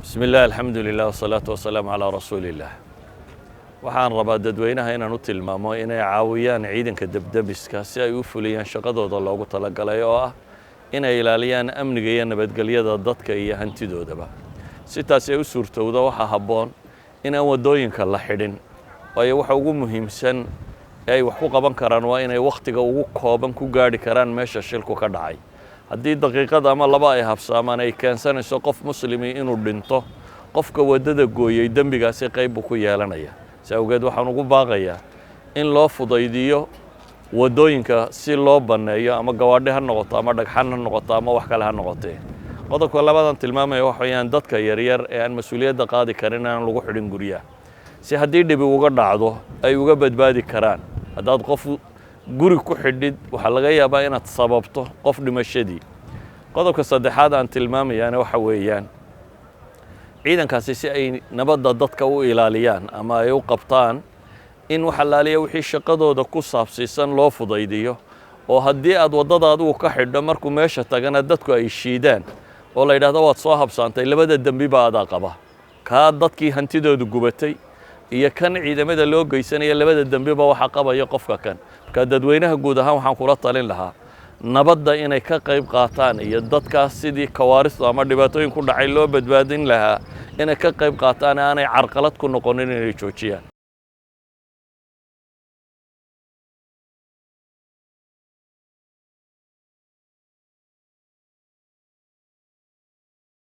Bismi illah, alxamdu lilah, wasalaatu wasalaamu calaa rasuuliillah. Waxaan rabaa dadweynaha inaan u tilmaamo inay caawiyaan ciidanka debdemiska si ay u fuliyaan shaqadooda loogu talagalay, oo ah inay ilaaliyaan amniga iyo nabadgelyada dadka iyo hantidoodaba. Si taasi ay u suurtowdo, waxaa habboon inaan waddooyinka la xidhin, waayo waxa ugu muhiimsan ee ay wax ku qaban karaan waa inay wakhtiga ugu kooban ku gaadhi karaan meesha shilku ka dhacay. Haddii daqiiqad ama laba ay habsaamaan, ay keensanayso qof muslimi inuu dhinto, qofka waddada gooyey dembigaasi qayb buu ku yeelanaya. Si awgeed waxaan ugu baaqayaa in loo fudaydiyo waddooyinka si loo banneeyo, ama gawaadhi ha noqoto, ama dhagxan ha noqoto, ama wax kale ha noqotee. Qodobka labadan tilmaamaya waxa weeyaan dadka yaryar ee aan mas-uuliyadda qaadi karin inaan lagu xidhin guryaha, si haddii dhibi uga dhacdo ay uga badbaadi karaan. Haddaad qof guri ku xidhid, waxaa laga yaabaa inaad sababto qof dhimashadii. Qodobka saddexaad aan tilmaamayaana waxa weeyaan ciidankaasi si ay nabadda dadka u ilaaliyaan ama ay u qabtaan, in wax allaaliya wixii shaqadooda ku saabsiisan loo fudaydiyo, oo haddii aad waddada adigu ka xidho, markuu meesha tagana dadku ay shiidaan oo la yidhahdo waad soo habsaantay, labada dembi ba adaa qaba: kaa dadkii hantidoodu gubatay iyo kan ciidamada loo geysanaya. Labada dembiba waxaa qabaya qofka kan. Marka dadweynaha guud ahaan waxaan kula talin lahaa nabadda inay ka qayb qaataan, iyo dadkaas sidii kawaaristu ama dhibaatooyin ku dhacay loo badbaadin lahaa inay ka qayb qaataan, aanay carqalad ku noqonin, inay joojiyaan.